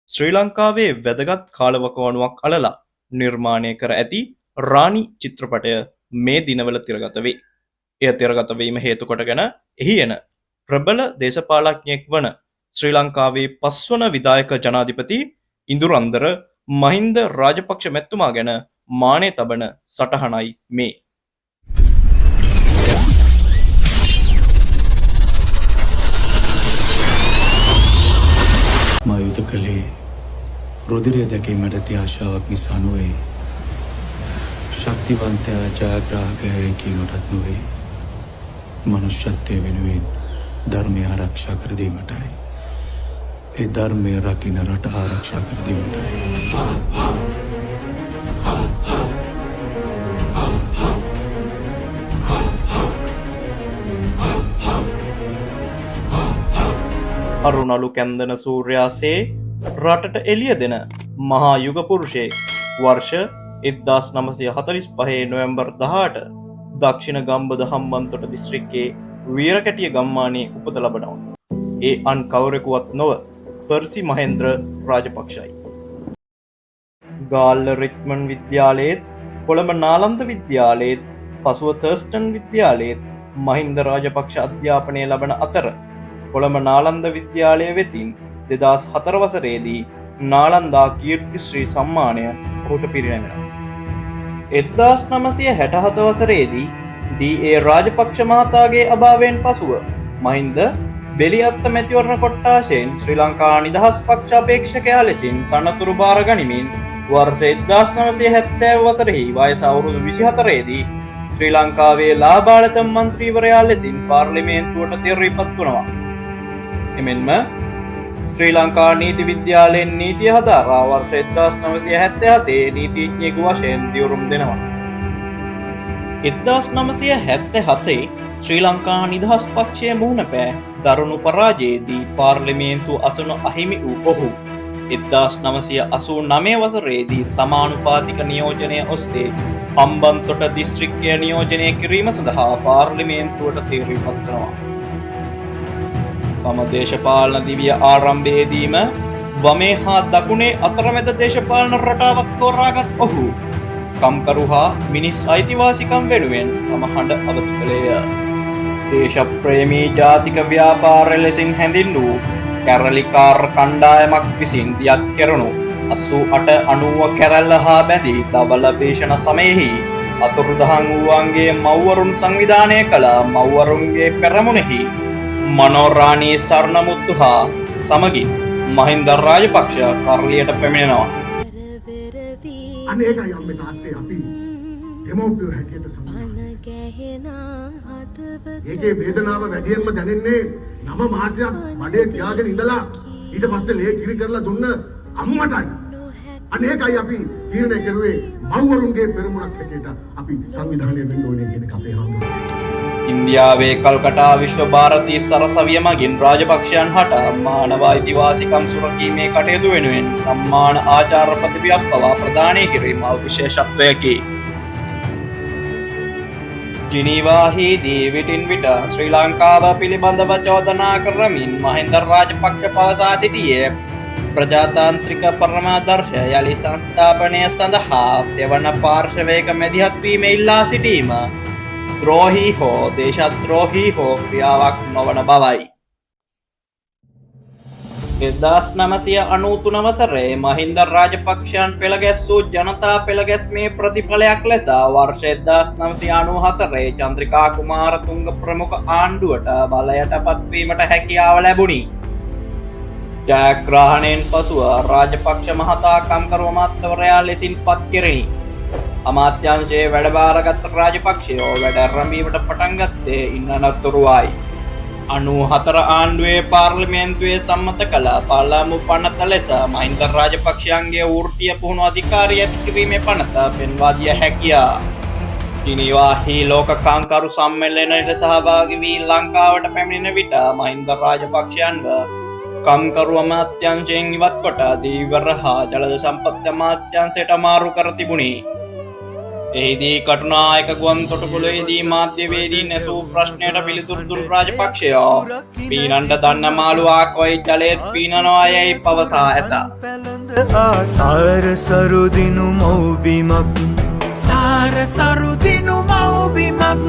ශ්‍රී ලංකාවේ වැදගත් කාලවකවානුවක් අලලා නිර්මාණය කර ඇති රාණි චිත්‍රපටය මේ දිනවල තිරගත වේ. එය තිරගත වීම හේතු කොටගෙන එහි එන ප්‍රබල දේශපාලඥයෙක් වන ශ්‍රී ලංකාවේ පස්වන විධායක ජනාධිපති ඉඳුරන්දර මහින්ද රාජපක්ෂ මැතිතුමා ගැන මානය තබන සටහනයි මේ. මා යුද කළේ රුධිරය දැකීමට ඇති ආශාවක් නිසා නොවේ. ශක්තිවන්තයා ජයග්‍රාහකයයි කීමටත් නොවේ. මනුෂ්‍යත්වය වෙනුවෙන් ධර්මය ආරක්ෂා කර දීමටයි. ඒ ධර්මය රකින රට ආරක්ෂා කර දීමටයි. අරුණලු කැන්දන සූර්යාසේ රටට එළිය දෙන මහා යුග පුරුෂයෙක් වර්ෂ 1945 නොවැම්බර් 18 දක්ෂිණ ගම්බද හම්බන්තොට දිස්ත්‍රික්කයේ වීරකැටිය ගම්මානයේ උපත ලබනවා. ඒ අන් කවරෙකුවත් නොව පර්සි මහෙන්ද්‍ර රාජපක්ෂයි. ගාල්ල රික්මන් විද්‍යාලයේත් කොළඹ නාලන්ද විද්‍යාලයේත් පසුව තර්ස්ටන් විද්‍යාලයේත් මහින්ද රාජපක්ෂ අධ්‍යාපනය ලබන අතර කොළඹ නාලන්ද විද්‍යාලය වෙතින් 2004 වසරේදී නාලන්දා කීර්ති ශ්‍රී සම්මානය ඔහුට පිරිනැමෙනවා. 1967 වසරේදී ඩී.ඒ. රාජපක්ෂ මහතාගේ අභාවයෙන් පසුව මහින්ද බෙලිඅත්ත මැතිවරණ කොට්ටාශයෙන් ශ්‍රී ලංකා නිදහස් පක්ෂ අපේක්ෂකයා ලෙසින් තනතුරු භාර ගනිමින් වර්ෂ 1970 වසරෙහි වයස අවුරුදු 24 දී ශ්‍රී ලංකාවේ ලාබාලතම මන්ත්‍රීවරයා ලෙසින් පාර්ලිමේන්තුවට තෙරපත් වුණා. එමෙන්ම ශ්‍රී ලංකා නීති විද්‍යාලයෙන් නීතිය හදාරා වර්ෂ 1977 නීතිඥයෙකු වශයෙන් දියුරුම් දෙනවා. 1977 ශ්‍රී ලංකා නිදහස් පක්ෂය මුහුණ පෑ දරුණු පරාජයේදී පාර්ලිමේන්තු අසුන අහිමි වූ ඔහු 1989 වසරේදී සමානුපාතික නියෝජනය ඔස්සේ හම්බන්තොට දිස්ත්‍රික්කය නියෝජනය කිරීම සඳහා පාර්ලිමේන්තුවට තේරීපත් කරනවා. තම දේශපාලන දිවිය ආරම්භයේදීම වමේ හා දකුණේ අතරමැද දේශපාලන රටාවක් තෝරාගත් ඔහු කම්කරු හා මිනිස් අයිතිවාසිකම් වෙනුවෙන් තම හඬ අවදි කළේය. දේශප්‍රේමී ජාතික ව්‍යාපාර ලෙසින් හැඳින් වූ කැරලිකාර කණ්ඩායමක් විසින් දියත් කෙරුණු 88 90 කැරැල්ල හා බැඳී දවල භීෂණ සමයෙහි අතුරුදහන් වූවන්ගේ මව්වරුන් සංවිධානය කළ මව්වරුන්ගේ පෙරමුණෙහි මනෝරාණී සර්ණමුත්තු හා සමගින් මහින්ද රාජපක්ෂ කරලියට පැමිණෙනවා. අන්න ඒකයි අම්මේ තාත්තේ අපි දෙමව්පියෝ හැටියට සම්මාන. ඒකේ වේදනාව වැඩියෙන්ම දැනෙන්නේ 9 මාසයක් බඩේ තියාගෙන ඉඳලා ඊට පස්සේ ලේ කිරි කරලා දුන්න අම්මටයි. අන්න ඒකයි අපි තීරණය කරුවේ මව්වරුන්ගේ පෙරමුණක් හැටියට අපි සංවිධානය වෙන්න ඕනේ කියන එක අපේ හාමුදුරුවෝ. ඉන්දියාවේ කල්කටා විශ්ව භාරතී සරසවිය මගින් රාජපක්ෂයන් හට මානව අයිතිවාසිකම් සුරකීමේ කටයුතු වෙනුවෙන් සම්මාන ආචාර පදවියක් පවා ප්‍රදානය කිරීම විශේෂත්වයකි. ජිනීවාහිදී විටින් විට ශ්‍රී ලංකාව පිළිබඳව චෝදනා කරමින් මහින්ද රාජපක්ෂ පවසා සිටියේ ප්‍රජාතාන්ත්‍රික පරමාදර්ශ යළි සංස්ථාපනය සඳහා තෙවන පාර්ශවයක මැදිහත් වීම ඉල්ලා සිටීම ද්‍රෝහී හෝ දේශද්‍රෝහී හෝ ක්‍රියාවක් නොවන බවයි. 1993 වසරේ මහින්ද රාජපක්ෂයන් පෙළගැස්සූ ජනතා පෙළගැස්මේ ප්‍රතිඵලයක් ලෙස වර්ෂ 1994 චන්ද්‍රිකා කුමාරතුංග ප්‍රමුඛ ආණ්ඩුවට බලයට පත්වීමට හැකියාව ලැබුණි. ජයග්‍රහණයෙන් පසුව රාජපක්ෂ මහතා කම්කරු අමාත්‍යවරයා ලෙසින් පත් කෙරිණි. අමාත්‍යංශයේ වැඩභාරගත් රාජපක්ෂයෝ වැඩ ආරම්භීමට පටන් ගත්තේ ඉන් අනතුරුවයි. 94 ආණ්ඩුවේ පාර්ලිමේන්තුවේ සම්මත කළ පළමු පනත ලෙස මහින්ද රාජපක්ෂයන්ගේ වෘත්තීය පුහුණු අධිකාරිය ඇති කිරීමේ පනත පෙන්වා දිය හැකිය. ජිනීවාහි ලෝක කම්කරු සම්මේලනයට සහභාගී වී ලංකාවට පැමිණෙන විට මහින්ද රාජපක්ෂයන්ව කම්කරු අමාත්‍යංශයෙන් ඉවත් කොට ධීවර හා ජලජ සම්පත් අමාත්‍යංශයට මාරු කර තිබුණි. එහිදී කටුනායක ගුවන් තොටුපොළේදී මාධ්‍යවේදීන් ඇසූ ප්‍රශ්නයට පිළිතුරු දුන් රාජපක්ෂයෝ පීනන්න දන්න මාළුවා කොයි ජලයේත් පීනනවා යැයි පවසා ඇත. සාර සරුදිනු මව්බිමක්, සාර සරුදිනු මව්බිමක්,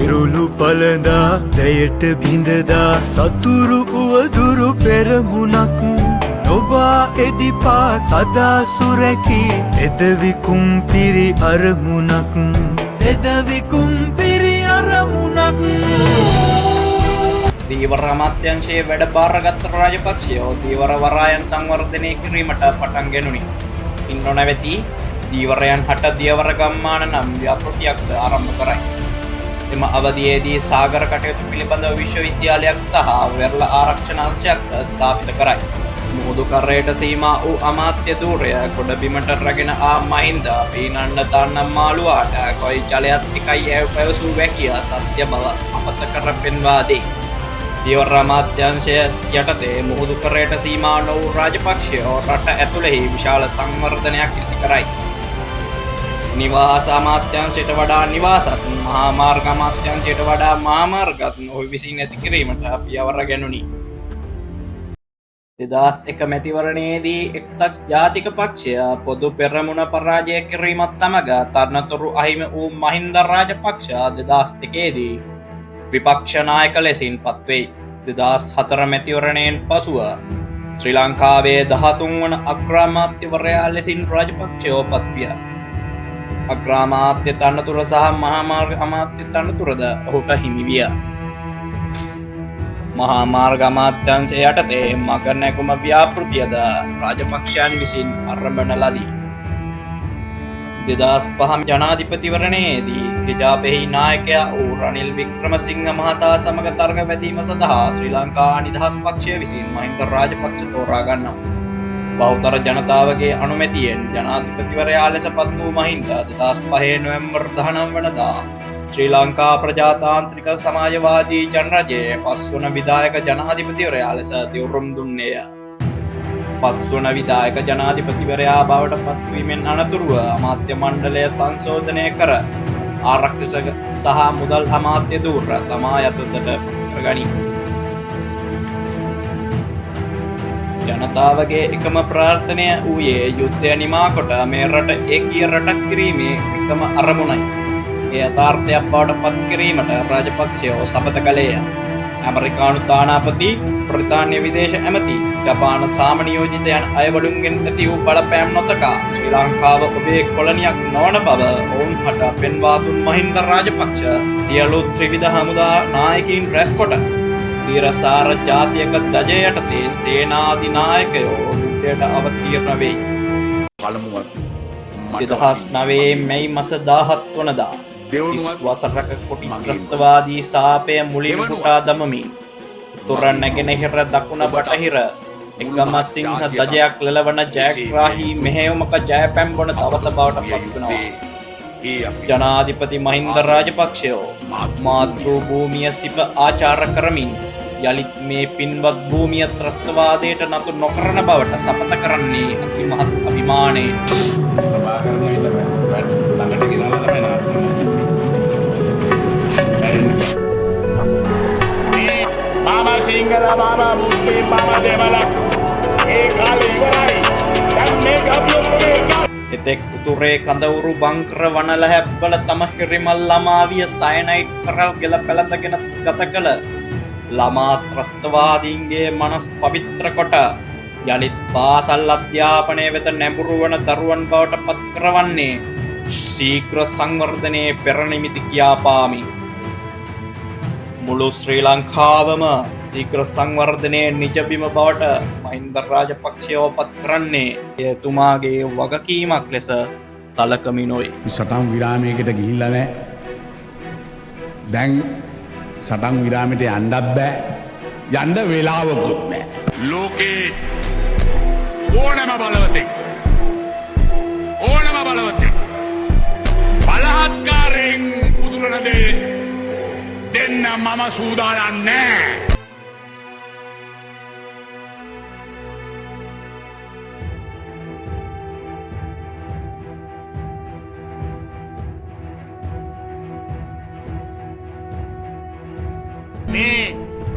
ඉරුළු පලඳා දැයට බිඳදා සතුරු උවදුරු පෙරමුණක්, නොබා එඩිපා සදා සුරැකී එදවි කුම්පිරි අරමුණක්, එදවි කුම්පිරි අරමුණක්. ධීවර අමාත්‍යංශයේ වැඩ භාරගත් රාජපක්ෂයෝ ධීවර වරායන් සංවර්ධනය කිරීමට පටන් ගැනුණි. ඉන් නොනැවතී ධීවරයන් හට දියවර ගම්මාන නම් ව්‍යාපෘතියක්ද ආරම්භ කරයි. එම අවධියේදී සාගර කටයුතු පිළිබඳව විශ්වවිද්‍යාලයක් සහ වෙරළ ආරක්ෂණ අංශයක්ද ස්ථාපිත කරයි. මුහුදු කරයට සීමා වූ අමාත්‍ය ධූරය ගොඩබිමට රැගෙන ආ මහින්ද පීනන්න දන්න මාළුවාට කොයි ජලයත් එකයි යැයි පැවසූ වැකිය සත්‍ය බව සමත කර පෙන්වා දෙයි. ධීවර අමාත්‍යංශය යටතේ මුහුදු කරයට සීමා නොවූ රාජපක්ෂයෝ රට ඇතුළෙහි විශාල සංවර්ධනයක් ඇති කරයි. නිවාස අමාත්‍යංශයට වඩා නිවාසත්, මහා මාර්ග අමාත්‍යංශයට වඩා මහා මාර්ගත් ඔහු විසින් ඇති කිරීමට පියවර ගැනුණි. 2001 මැතිවරණයේදී එක්සත් ජාතික පක්ෂය පොදු පෙරමුණ පරාජය කිරීමත් සමග තනතුරු අහිමි වූ මහින්ද රාජපක්ෂ 2002 දී විපක්ෂ නායක ලෙසින් පත්වෙයි. 2004 මැතිවරණයෙන් පසුව ශ්‍රී ලංකාවේ 13 වන අග්‍රාමාත්‍යවරයා ලෙසින් රාජපක්ෂයෝ පත්විය. අග්‍රාමාත්‍ය තනතුර සහ මහා මාර්ග අමාත්‍ය තනතුරද ඔහුට හිමි විය. මහා මාර්ග අමාත්‍යංශය යටතේ මග නැගුම ව්‍යාපෘතියද රාජපක්ෂයන් විසින් ආරම්භන ලදී. 2005 ජනාධිපතිවරණයේදී එජාපෙහි නායකයා වූ රනිල් වික්‍රමසිංහ මහතා සමග තරඟ වැදීම සඳහා ශ්‍රී ලංකා නිදහස් පක්ෂය විසින් මහින්ද රාජපක්ෂ තෝරා ගන්නවා. බහුතර ජනතාවගේ අනුමැතියෙන් ජනාධිපතිවරයා ලෙස පත් වූ මහින්ද 2005 නොවැම්බර් 19 වනදා ශ්‍රී ලංකා ප්‍රජාතාන්ත්‍රික සමාජවාදී ජනරජයේ පස්වන විධායක ජනාධිපතිවරයා ලෙස දිවුරුම් දුන්නේය. පස්වන විධායක ජනාධිපතිවරයා බවට පත්වීමෙන් අනතුරුව අමාත්‍ය මණ්ඩලය සංශෝධනය කර ආරක්ෂක සහ මුදල් අමාත්‍ය ධූර තමා යටතට කරගනී. ජනතාවගේ එකම ප්‍රාර්ථනය වූයේ යුද්ධය නිමා කොට මේ රට ඒකීය රටක් කිරීමේ එකම අරමුණයි. ඒ යථාර්ථයක් බවට පත් කිරීමට රාජපක්ෂයෝ සපත කළේය. ඇමරිකානු තානාපති, බ්‍රිතාන්‍ය විදේශ ඇමති, ජපාන සාම නියෝජිත යන අයවලුන්ගෙන් ඇති වූ බලපෑම් නොතකා ශ්‍රී ලංකාව ඔබේ කොලනියක් නොවන බව ඔවුන් හට පෙන්වා දුන් මහින්ද රාජපක්ෂ සියලු ත්‍රිවිධ හමුදා නායකයින් රැස්කොට ස්ථිරසාර ජාතියක ධජය යටතේ සේනාධිනායකයෝ යුද්ධයට අවතීර්ණ වෙයි. පළමුවත් 2009 මැයි මස 17 වනදා දෙවනුවත් වසරක කොටි ත්‍රස්තවාදී සාපය මුලින් හුටා දමමින් උතුර නැගෙනහිර දකුණ බටහිර එකම සිංහ ධජයක් ලෙලවන ජයග්‍රාහී මෙහෙයුමක ජය පැම්බොන දවස බවට පත්වනවා. ජනාධිපති මහින්ද රාජපක්ෂයෝ මාතෘ භූමිය සිප ආචාර කරමින් යළිත් මේ පින්වත් භූමිය ත්‍රස්තවාදයට නතු නොකරන බවට සපත කරන්නේ අතිමහත් අභිමානයෙන්. මම සිංහල, මම මුස්ලිම්, මම දෙමළ, ඒ කාලේ ඉවරයි. දැන් මේක අපි ඔක්කොම එකයි. එතෙක් උතුරේ කඳවුරු බංකර වනලහැප්වල තම හිරිමල් ළමාවිය සයනයිඩ් කරල් ගෙල පැළඳගෙන ගත කළ ළමා ත්‍රස්තවාදීන්ගේ මනස් පවිත්‍ර කොට යළිත් පාසල් අධ්‍යාපනය වෙත නැඹුරු වන දරුවන් බවට පත් කරවන්නේ ශීඝ්‍ර සංවර්ධනයේ පෙරනිමිති කියාපාමින්. මුළු ශ්‍රී ලංකාවම ශීඝ්‍ර සංවර්ධනයේ නිජබිම බවට මහින්ද රාජපක්ෂයව පත් කරන්නේ එතුමාගේ වගකීමක් ලෙස සලකමිනොයි. සටන් විරාමයකට ගිහිල්ලා නැහැ. දැන් සටන් විරාමයට යන්නත් බෑ. යන්න වෙලාවකුත් නෑ. ලෝකේ ඕනම බලවතෙක්, ඕනම බලවතෙක් බලහත්කාරයෙන් උදුරන දේ දෙන්න මම සූදානම් නෑ.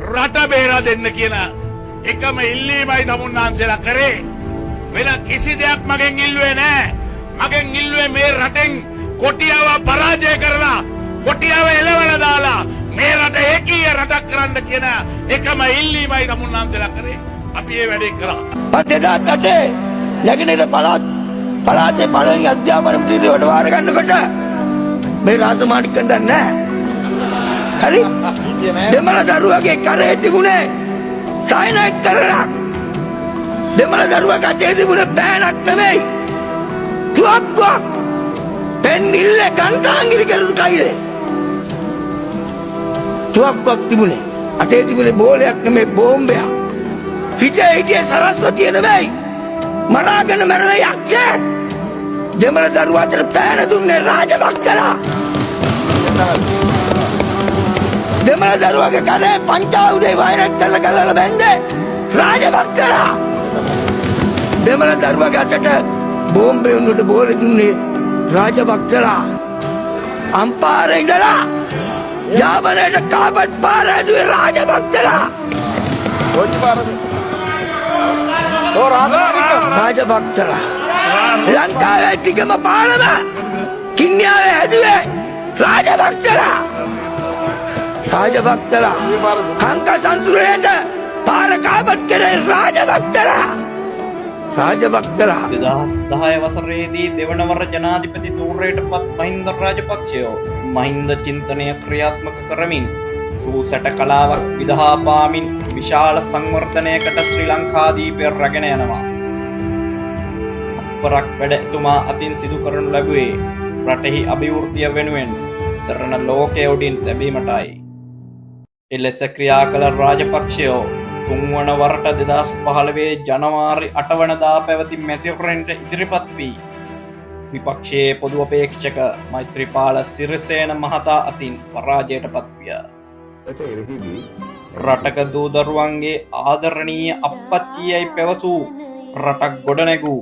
රට බේරා දෙන්න කියන එකම ඉල්ලීමයි තමුන්නාන්සේලා කරේ. වෙන කිසි දෙයක් මගෙන් ඉල්ලුවේ නෑ. මගෙන් ඉල්ලුවේ මේ රටෙන් කොටියාව පරාජය කරලා කොටියාව එලවලා දාලා මේ රට ඒකීය රටක් කරන්න කියන එකම ඉල්ලීමයි තමුන්නාන්සේලා කරේ. අපි ඒ වැඩේ කරා. 2008 නැගෙනහිර පළාත් පළාතේ පළවෙනි අධ්‍යාපන මන්ත්‍රීත්වයට වාර ගන්නකොට මේ රාජමාණික්කන් දන්නේ නැහැ. හරි? දෙමළ දරුවගේ කරේ තිබුණේ සයනයිඩ් කරලක්. දෙමළ දරුවගේ අතේ තිබුණේ පෑනක් නෙමෙයි. තුවක්කුවක්. පෙන් ඉල්ල කන්තාංගිරි කරපු කයිලේ. තුවක්කුවක් තිබුණේ. අතේ තිබුණේ බෝලයක් නෙමෙයි, බෝම්බයක්. හිතේ හිටියේ සරස්වතිය නෙමෙයි. මරාගෙන මැරෙන යක්ෂයෙක්. දෙමළ දරුවා අතර පෑන දුන්නේ රාජපක්ෂලා. දෙමළ දරුවගේ කරේ පංචායුධේ වෛරත් කරලා ගලලා බැන්දේ රාජපක්ෂලා. දෙමළ දරුවගේ අතට බෝම්බේ උන්වට බෝල දුන්නේ රාජපක්ෂලා. අම්පාරේ ඉඳලා ජාමනයට කාපට් පාර හැදුවේ රාජපක්ෂලා. රාජපක්ෂලා. ලංකාවේ ටිකම පාලම කින්යාවේ හැදුවේ රාජපක්ෂලා. රාජපක්ෂලා. කංක සංසුරයට පාර කාපට් කරේ රාජපක්ෂලා. රාජපක්ෂලා. 2010 වසරේදී දෙවන වර ජනාධිපති ධූරයට පත් මහින්ද රාජපක්ෂයෝ මහින්ද චින්තනය ක්‍රියාත්මක කරමින් සූසැට කලාවක් විදහා පාමින් විශාල සංවර්ධනයකට ශ්‍රී ලංකාදීපය රැගෙන යනවා. අත්පරක් වැඩ එතුමා අතින් සිදු කරනු ලැබුවේ රටෙහි අභිවෘද්ධිය වෙනුවෙන් කරන ලෝකය උඩින් තැබීමටයි. එලෙස ක්‍රියා කළ රාජපක්ෂයෝ තුන්වන වරට 2015 ජනවාරි 8 වනදා පැවති මැතිවරණයට ඉදිරිපත් වී විපක්ෂයේ පොදු අපේක්ෂක මෛත්‍රීපාල සිරිසේන මහතා අතින් පරාජයට පත්විය. රටක දූ දරුවන්ගේ ආදරණීය අප්පච්චියයි පැවසූ රටක් ගොඩනැගූ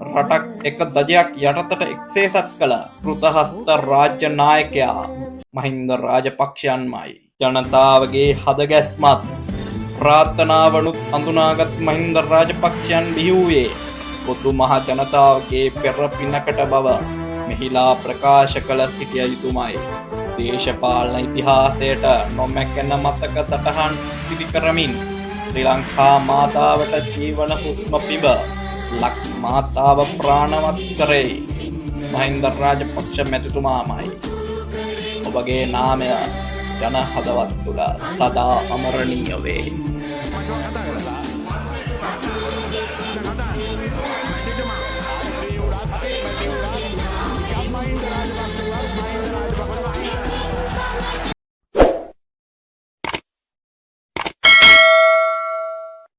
රටක් එක ධජයක් යටතට එක්සේසත් කළ කෘතහස්ත රාජ්‍ය නායකයා මහින්ද රාජපක්ෂයන්මයි. ජනතාවගේ හදගැස්මත් ප්‍රාර්ථනාවනුත් අඳුනාගත් මහින්ද රාජපක්ෂයන් බිහි වූයේ පොදු මහ ජනතාවගේ පෙර පිනකට බව මෙහිලා ප්‍රකාශ කළ සිටිය යුතුමයි. දේශපාලන ඉතිහාසයට නොමැකෙන මතක සටහන් ඉදිරි කරමින් ශ්‍රී ලංකා මාතාවට ජීවන හුස්ම පිබ ලක් මාතාව ප්‍රාණවත් කරේ මහින්ද රාජපක්ෂ මැතිතුමාමයි. ඔබගේ නාමය ජන හදවත් තුළ සදා අමරණීය වේ.